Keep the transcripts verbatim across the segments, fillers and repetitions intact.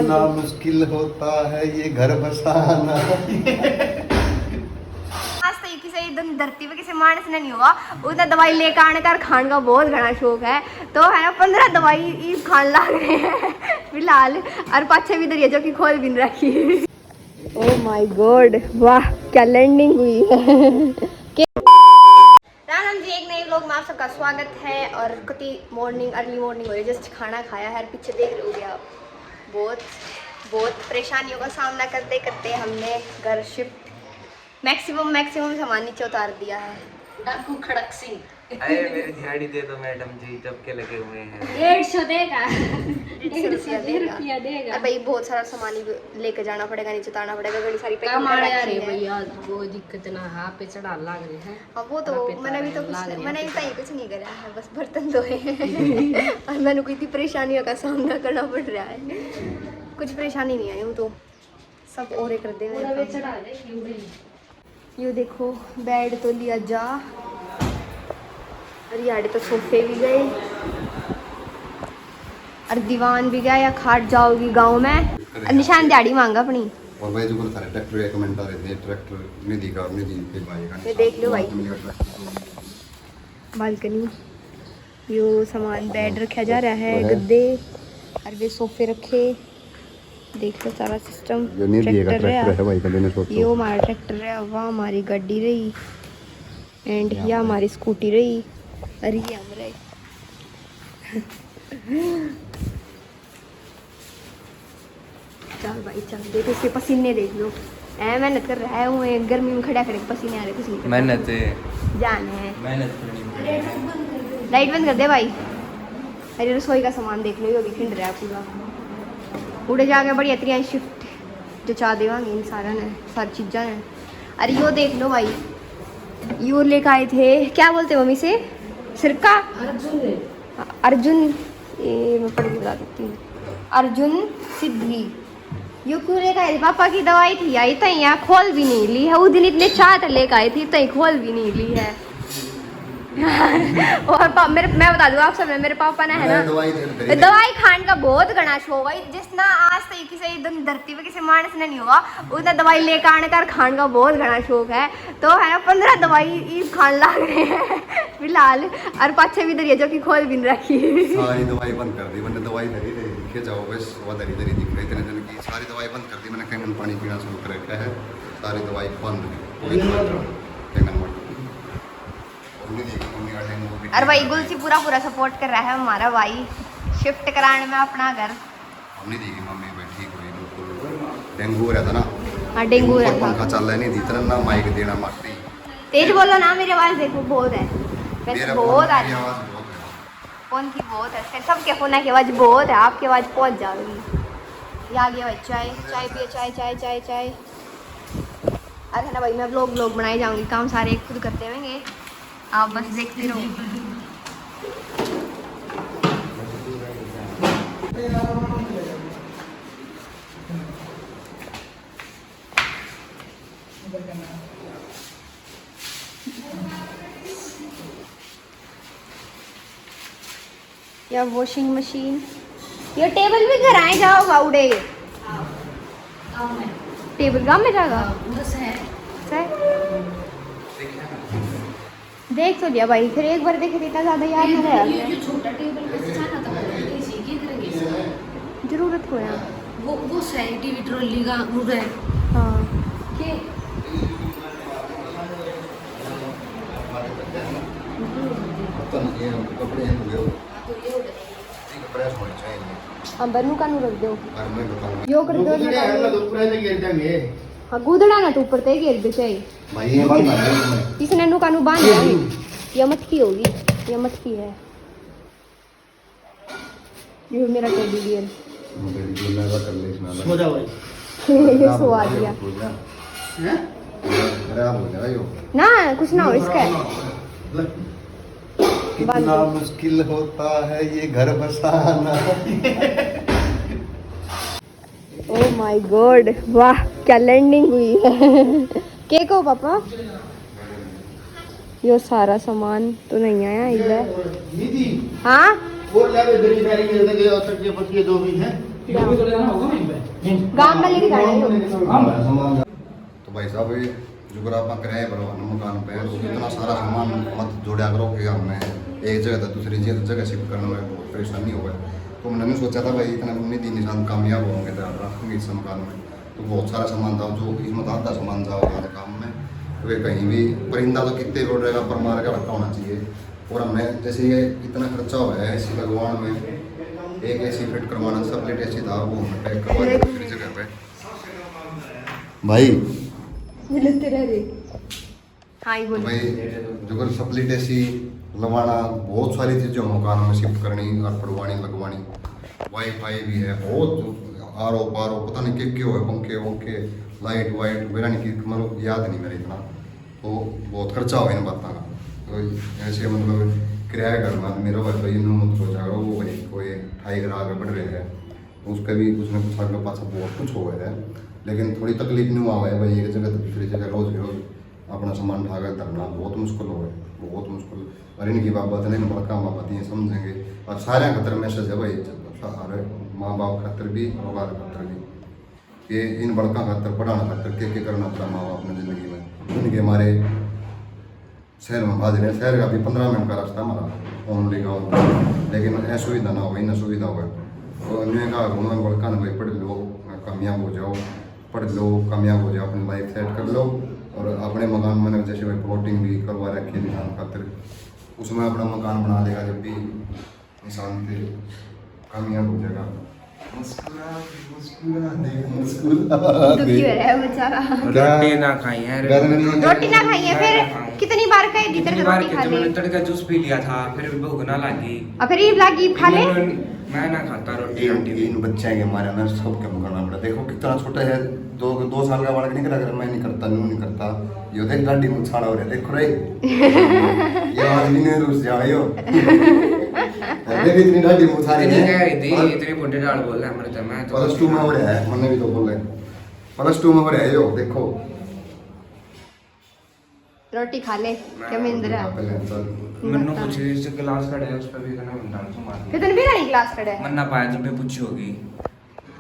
ना मुश्किल होता है ये घर बसाना। आज तो किसी इधर धरती पे किसी मानस ने नहीं हुआ, उतना दवाई लेकर आने का और खाने का बहुत घना शौक है। तो है ना, पन्द्रह दवाई ही खान लाग रहे हैं फिलहाल। और पाछे भी धरी है, जो कि खोल भी नहीं रखी। Oh my God, वाह, क्या लैंडिंग हुई है। राम राम जी, एक नए व्लॉग में आप सबका स्वागत है। और कति मॉर्निंग, अर्ली मॉर्निंग हो रही है, जस्ट खाना खाया है और पीछे देख रहे होगे आप, बहुत बहुत परेशानियों का सामना करते करते हमने घर शिफ्ट, मैक्सिमम मैक्सिमम सामान नीचे उतार दिया है। डाकू खड़क सिंह। अरे मेरी दिहाड़ी दे दो मैडम जी, जब के लगे हुए हैं। डेढ़ सौ देगा। डेढ़ सौ डेढ़ सौ रुपया देगा। रुपया देगा। अब भाई, बहुत सारा सामान ही लेके जाना पड़ेगा, नीचे उतारना पड़ेगा, घणी सारी काम पैकिंग कर आने रखी रहे है। भैया, वो दिक्कत ना, हाँ पे चढ़ा लाग रहे हैं। हाँ, वो तो हाँ पे मैंने भी तो चढ़ा कुछ, लाग रहे मैंने हैं। भी तो कुछ नहीं करा है, बस बर्तन धोए हैं। और मैंने कोई इतनी परेशानियों का सामना करना पड़ रहा है, कुछ परेशानी नहीं आई हूँ तो। सब औरे कर देवे पूरा काम। वे चढ़ा दे, ये उड़े। यो देखो, बेड तो लिया जा, और याडे तो सोफे भी गए, और दीवान भी गया, या खाट जाओगी गाँव में। और निशान दिहाड़ी मांगा अपनी। और भाई, जो बोला था, ट्रैक्टर रिकमेंड आ रहे थे, ट्रैक्टर निधि का, निधि के भाई का ये निशान देख लो भाई। तो मिलेगा ट्रैक्टर। बालकनी, यो सामान, बेड रखा जा रहा है, वो है। गद्दे और वे सोफे रखे। देख लो सारा सिस्टम। यो नहीं दिएगा, ट्रैक्टर है। ट्रैक्टर है भाई, कभी नहीं सोचो। यो हमारा ट्रैक्टर है, वहाँ हमारी गाड़ी रही, एंड यहाँ या पे। हमारी स्कूटी रही, और ये हम रहे। चल भाई चल, देख इसके पसीने देख लो। ऐ मेहनत कर रहा है, वो गर्मी में खड़ा खड़े पसीने आ रहे, कुछ नहीं कर रहा। मेहनत है। जान है। मेहनत करनी पड़ेगी। लाइट बंद कर दे भाई। अरे रसोई का सामान देख लो, ये भी खिंड रहा है पूरा। उड़े जाके बढ़िया तरिया शिफ्ट जचा देवांगे इन सारा ने, सारी चीज़ा ने। अरे यो देख लो भाई, यो लेके आए थे, क्या बोलते मम्मी से, सिरका? अर्जुन है। अर्जुन, ये मैं पढ़ के बता देती हूँ। अर्जुन सिद्धि। यो क्यों लेकर आए? पापा की दवाई थी, आई तई यहाँ खोल भी नहीं ली है। उस दिन इतने चाट लेकर आई थी, तई खोल भी नहीं ली है। और पा-, मेरे, मैं बता दूँ आप सब, मेरे पापा ने है ना, मैं दवाई दे, दे, दे। दवाई खाने का बहुत घना शौक है। जिस ना आज तक किसी धरती पे किसी मानस ने नहीं हुआ, उतना दवाई लेकर आने का और खाने का बहुत घना शौक है। तो है ना, पन्द्रह दवाई ही खान लाग रहे हैं फिलहाल। और पाछे भी धरी है, जो कि खोल भी नहीं रखी। सारी दवाई बंद कर दी मैंने, दवाई धरी धरी दिखे जाओ बस, वो धरी धरी दिख रही, इतने दिन की सारी दवाई बंद कर दी मैंने। कहीं मैंने पानी पीना शुरू कर रखा है, सारी दवाई बंद, कोई दवाई नहीं। कहीं मैंने मत-, मम्मी देखी, मम्मी का डेंगू भी और भाई ठीक है। गुलसी पूरा पूरा सपोर्ट कर रहा है हमारा भाई शिफ्ट कराने में अपना घर। हमने देखी मम्मी भाई ठीक हुई बिल्कुल। डेंगू हो रहा था ना। हाँ, डेंगू हो रहा था। पंखा चल रहा नहीं, इतना ना माइक देना मारती। तेज बोलो ना, मेरी आवाज देखो बहुत है। वैसे मेरा बहुत आ रही है। आवाज बहुत है। फोन की बहुत है, फिर सबके फोन की आवाज बहुत है, आपकी आवाज पहुंच जाएगी। ये आ गया भाई चाय, चाय पिए, चाय, चाय, चाय, चाय। अरे ना भाई, मैं व्लॉग, व्लॉग बनाए जाऊंगी, काम सारे खुद करते होंगे, आप बस देखते रहो। या वॉशिंग मशीन, ये टेबल भी घर आए जाओगा उड़े। टेबल गांव में जाएगा। सही। देख तो लिया भाई, फिर एक बार देखे तो इतना ज्यादा याद ये, नहीं रहा। ये जो छोटा टेबल बस जाना था, इसी की करेंगे। जरूरत हो यार। वो, वो सही टीवी ट्रॉली का वो है। हाँ। के? हाँ, तो ये हो जाएगा। हाँ, बन्नू का नू रख दो। यो कर दो, निकाल दो। हाँ, गुदड़ा ना तो ऊपर ते गिर दे चाहे। भाई, ये बांध ना दे इसमें। इसने नू का नू बांध दिया। ये मटकी होगी, ये मटकी है। ये मेरा टेडी बियर। सो जा भाई। ये सो आ गया। हैं? खराब हो जाएगा यो। ना, कुछ ना हो इसका। ले। कितना मुश्किल होता है ये घर बसाना। Oh my God, वाह, क्या लैंडिंग हुई है। के को पापा? यो सारा सामान तो नहीं आया इधर। निधि। हाँ? और ले ले, मेरी गाड़ी में लगे और तकिए पटिए दो भी हैं। गांव में लेके जाना है। तो भाई साहब, ये जुगरापा किराए पर हुआ ना मकान पे, तो इतना सारा सामान मत जोड़ा करो कि हमें एक जगह से दूसरी जगह, जगह शिफ्ट करने में बहुत परेशानी हो गई। तो मैंने नहीं सोचा था भाई, इतना निधि निशांत कामयाब होंगे तो रखेंगे इस मकान में। तो बहुत सारा सामान था, जो इसमें तो आधा सामान जाओ हमारे काम में, तो ये कहीं भी परिंदा तो कितने भी उड़ रहेगा, पर मार का रखा होना चाहिए। और हमने जैसे ये इतना खर्चा हुआ है एसी लगवाने में, एक एसी फिट करवाना, सेपरेट एसी था, वो हमने पैक करवा दिया दूसरी जगह पे। भाई, बोले तेरा रे। हाँ, ये तो बोलो। भाई, जो कर सेपरेट एसी लगवाना, बहुत सारी चीजें मकान में शिफ्ट करनी और पड़वानी, लगवानी। वाईफाई भी है, बहुत आरओ पारओ, पता नहीं के के है, पंखे वंखे, लाइट वाइट, मेरा नहीं कि, मतलब, याद नहीं मेरा इतना। तो बहुत खर्चा हो इन बातों का। तो ऐसे, मतलब, किराया घर में आदमी रहो तो इन्हों मत सोचा करो, वो भाई कोई ठाई ग्राहक बढ़ रहे हैं, उसका भी कुछ ना कुछ आगे पाछा बहुत कुछ हो गया है। लेकिन थोड़ी तकलीफ नहीं हुआ है भाई, एक जगह से दूसरी जगह रोज रोज अपना सामान उठा कर धरना बहुत मुश्किल हो गया, बहुत मुश्किल। और इनकी बाबत नहीं, बड़का माँ बात ये समझेंगे। और सारे खातर मैसेज है भाई, अरे माँ बाप खातर भी और औलाद खातर भी, कि इन बड़का खातर, पढ़ाने खातर के के करना पड़ा माँ बाप ने जिंदगी में। उनके हमारे शहर में भाज रहे हैं, शहर का भी पन्द्रह मिनट का रास्ता हमारा, ओनली का ओनली। लेकिन असुविधा ना हो, इन असुविधा हो। तो न्यू का गुण बड़का ने भाई पढ़ लो, कामयाब हो जाओ, पढ़ लो, कामयाब हो जाओ, अपनी लाइफ सेट कर लो। और अपने मकान में जैसे भाई प्लॉटिंग भी करवा रखी है निशान खातर, उसमें अपना मकान बना लेगा जब भी निशान पे, कामयाब हो जाएगा। मुस्कुरा, मुस्कुरा, देख, मुस्कुरा, दुखी हो रहा है बेचारा। क्या? रोटी ना खाई है, गर्मी में रोटी ना खाई है, मैं फिर ना खाऊं। कितनी बार कह दी तेरे इतनी को बार रोटी कह खा दी, ले। मैंने तड़का जूस पी लिया था, फिर भूख ना लगी। और फिर ईब लागी, खा ले। मैं, मैं ना खाता रोटी, इन, रोटी। इन बच्चों के मारे ना सब काम करना पड़ा। देखो कितना छोटा है, दो, दो साल का बालक नहीं करा कर, मैं नहीं करता, नू नहीं करता। यो देख, डाडी मुछाला हो रहा है, देखो रे। ये आदमी ने रुस जाओ यो। अरे भी इतनी डाडी मुछाली इतनी है। कह रही थी, और इतनी मोटी डाल बोल रहा है, मर जा, मैं तो प्लस टू में हो रहा है, मैंने भी तो बोला है। प्लस टू में हो रहा है यो, देखो। रोटी खा ले, मैं क्या महिंद्रा? खा ले, चल। मन्नू बता। कुछ इस गिलास खड़ा है, उस पे भी इतना बंदा तो मार दिया। कितने भी नहीं गिलास खड़ा है? मन्ना पाया जब भी पूछी होगी।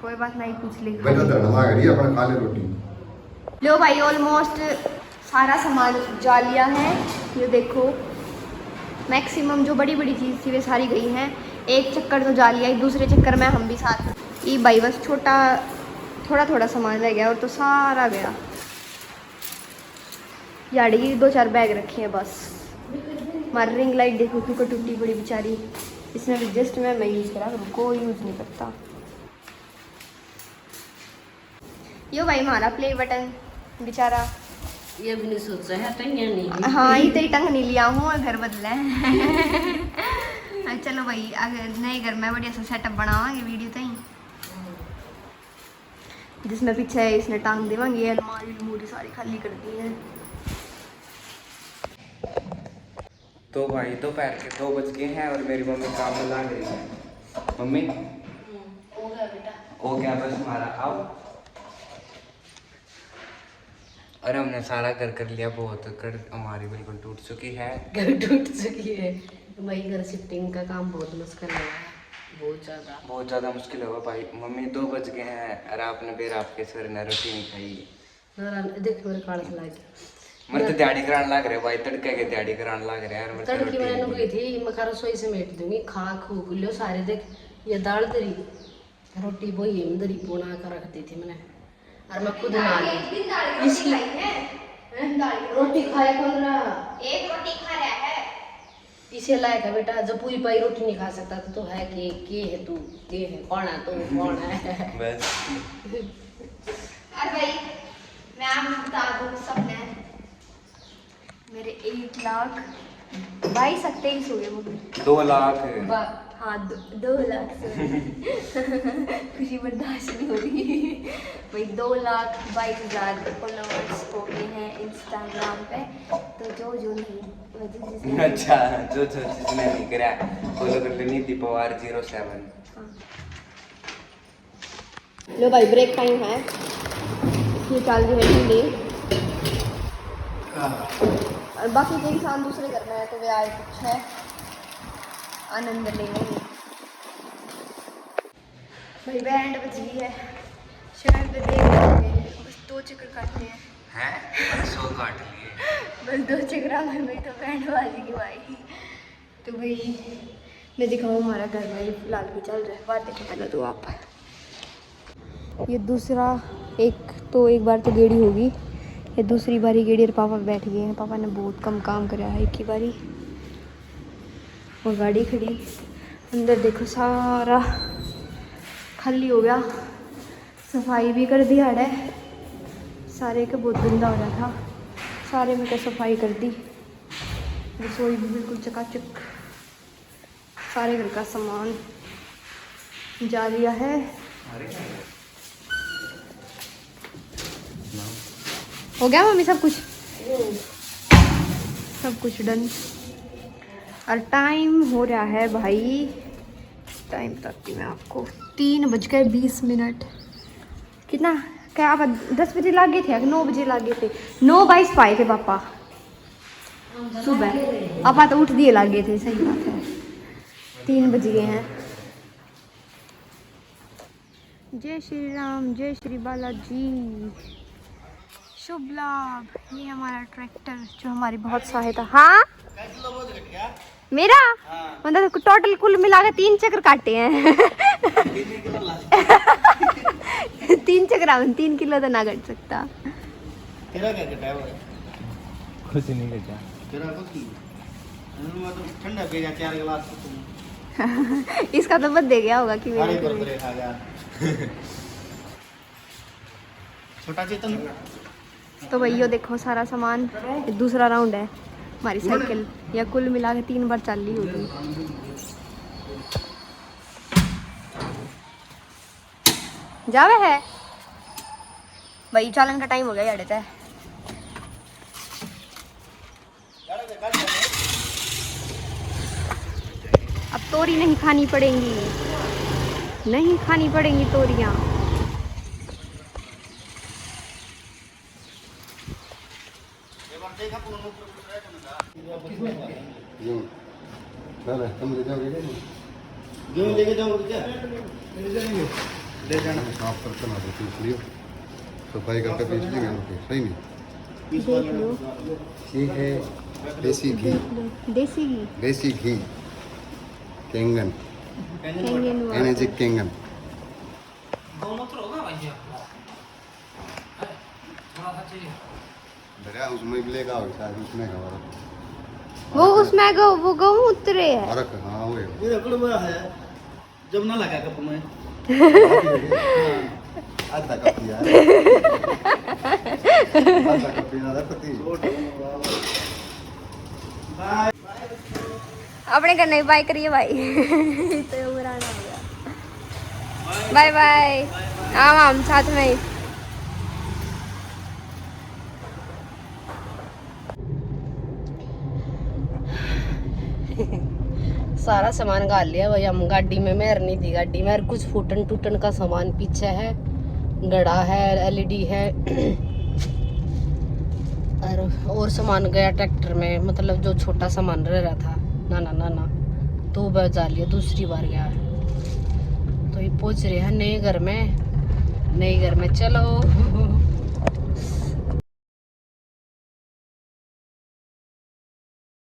कोई बात नहीं, पूछ ले, खा बेटा ले। धरना लाग रही है, अपना खा ले रोटी। लो भाई, almost सारा सामान जा लिया है। ये देखो, maximum जो बड़ी बड़ी चीज़ थी वे सारी गई हैं। एक चक्कर तो जा लिया, दूसरे चक्कर में हम भी साथ। ये भाई बस छोटा थोड़ा थोड़ा सामान रह गया और तो सारा गया। याड़ी की दो चार बैग रखे हैं बस। हमारी रिंग लाइट देखो क्यों टूटी पड़ी बेचारी। इसमें भी जस्ट मैं, मैं यूज़ करा करूँ, कोई यूज़ नहीं करता। यो भाई हमारा प्ले बटन बेचारा। ये भी नहीं सोचा है, टंगिया नहीं। हाँ, ये तेरी टंग नहीं लिया हूँ और घर बदला है। हाँ, चलो भाई, आगे नए घर में बढ़िया सा सेटअप बनावांगे वीडियो ताई, जिसमें पीछे इसने टांग देवांगे। ये अलमारी अलमूरी सारी खाली कर दी है। तो भाई, दोपहर के दो बज गए हैं और मेरी मम्मी काम में लाग रही है। मम्मी, हम्म, हो गया बेटा। हो गया बस हमारा, आओ। और हमने सारा घर कर लिया, बहुत कर हमारी बिल्कुल टूट चुकी है। घर टूट चुकी है। भाई, घर शिफ्टिंग का काम बहुत मुश्किल है, बहुत ज़्यादा। बहुत ज़्यादा मुश्किल होगा भाई। मम्मी, दो बज गए हैं और आपने फिर आपके सर ने रोटी नहीं खाई। ना, ना, देख मेरे कालख लाग गया। मैं तो दिहाड़ी करान लाग रहे भाई, तड़के के दिहाड़ी करान लाग रहे यार, मैं तो तड़के रोटी मैंने नहीं गई थी, मैं कहा रसोई समेट दूंगी, खा खू लियो सारे। देख, ये दाल धरी, रोटी बोई में धरी, बना कर रख दी थी मैंने, और मैं खुद ना ली। इसकी रोटी खाया कौन रहा? एक रोटी खा रहा है। इसे लायक है बेटा, जब पूरी पाई रोटी नहीं खा सकता तो तू है के, के है तू, के है, कौन है तू, कौन है? बस। और भाई, मैं आपको बता दूं सबने, मेरे एक लाख बाईस, तेईस हो गए वो। दो लाख। बा-, हाँ, दो, दो लाख, sorry। खुशी बर्दाश्त नहीं हो रही। भाई, दो लाख बाईस हजार followers हो गए हैं Instagram पे। तो जो, जो नहीं, वो जिस, जिसने अच्छा, जो, जो जिसने नहीं करा, follow कर लेनी, दीपवार zero seven। हाँ। लो भाई, ब्रेक टाइम है, इसमें चल रही है ठंडी। और बाकी के इंसान दूसरे घर में है, तो वे आए कुछ है, आनंद लेंगे। भाई, बैंड बज गई है। शहर में देख रहे हैं, बस दो चक्कर काटने हैं। हैं? बस सौ काट लिए। बस दो चक्कर में मेरी तो बैंड बज गई भाई। तो भाई, मैं दिखाऊँ हमारा घर में, ये फिलहाल भी चल रहा है। बात देखो पहले तो आप। ये दूसरा, एक तो एक बार तो गेड़ी होगी, ये दूसरी बारी गेड़ी और पापा बैठ गए हैं। पापा ने बहुत कम काम करा है एक ही बारी। और गाड़ी खड़ी, अंदर देखो सारा खाली हो गया। सफाई भी कर दी आड़े, सारे के बहुत गंदा हो रहा था, सारे में क्या सफाई कर दी। रसोई भी बिल्कुल चकाचक, सारे घर का सामान जा लिया है। हो गया मम्मी सब कुछ? सब कुछ डन। और टाइम हो रहा है भाई, टाइम बताती मैं आपको, तीन बज के बीस मिनट। कितना, क्या आप दस बजे लागे थे या नौ बजे लागे थे? नौ बाईस पाए थे पापा सुबह। पापा तो उठ दिए लागे थे, सही बात है, तीन बज गए हैं। जय श्री राम, जय श्री बालाजी। शुभ लाभ, ये हमारा ट्रैक्टर जो हमारी बहुत सहायता। हाँ, मेरा मतलब टोटल कुल मिला के तीन चक्कर काटे हैं। तीन चक्कर, हम तीन किलो तो ना घट सकता। तेरा क्या घटा है भाई? कुछ नहीं घटा। तेरा कुछ नहीं। मैं तो ठंडा पी गया चार गिलास तो तुम। इसका तो बस दे गया होगा कि मेरे अरे को। बर्तरे खा गया। छोटा चेतन। तो भाई, यो देखो सारा सामान, ये दूसरा राउंड है हमारी साइकिल, या कुल मिला के तीन बार चाली होगी। जावे है भाई, चालन का टाइम हो गया याडे ते। अब तोरी नहीं खानी पड़ेंगी, नहीं खानी पड़ेंगी तोरियां। यूं। पहले तुम ले जाओगे क्या? यूं लेके जाओगे क्या? ले जाना। साफ करके ना दो, पीस लियो। सफाई करके पीस लियो, ओके, सही नहीं। देख लो। ये है देसी घी। देख लो। देसी घी। देसी घी। कैंगन। कैंगन वाला। Energy Kangen. दोनों तो होगा भाई जी आपको। थोड़ा सा चाहिए। दरिया उसमें भी लेगा और शायद उसमें है और वो उसमें गो-, वो गहूं उतरे है। फर्क, हाँ, वो है। ये रकड़ में है, जब ना लगा कप में। आधा कप यार। आधा कप यार, पति। अपने घर नहीं बाय करिए भाई। तो ये बुरा ना हो गया। Bye bye. आवा हम साथ में ही। सारा सामान घाल लिया भाई हम गाड़ी में। मेर नहीं थी गाड़ी में, और कुछ फूटन टूटन का सामान पीछे है, घड़ा है, एलईडी है, और, और सामान गया ट्रैक्टर में, मतलब जो छोटा सामान रह रहा था, नाना नाना, तो वह जा लिया, दूसरी बार गया। तो ये पहुंच रहे हैं नए घर में, नए घर में। चलो।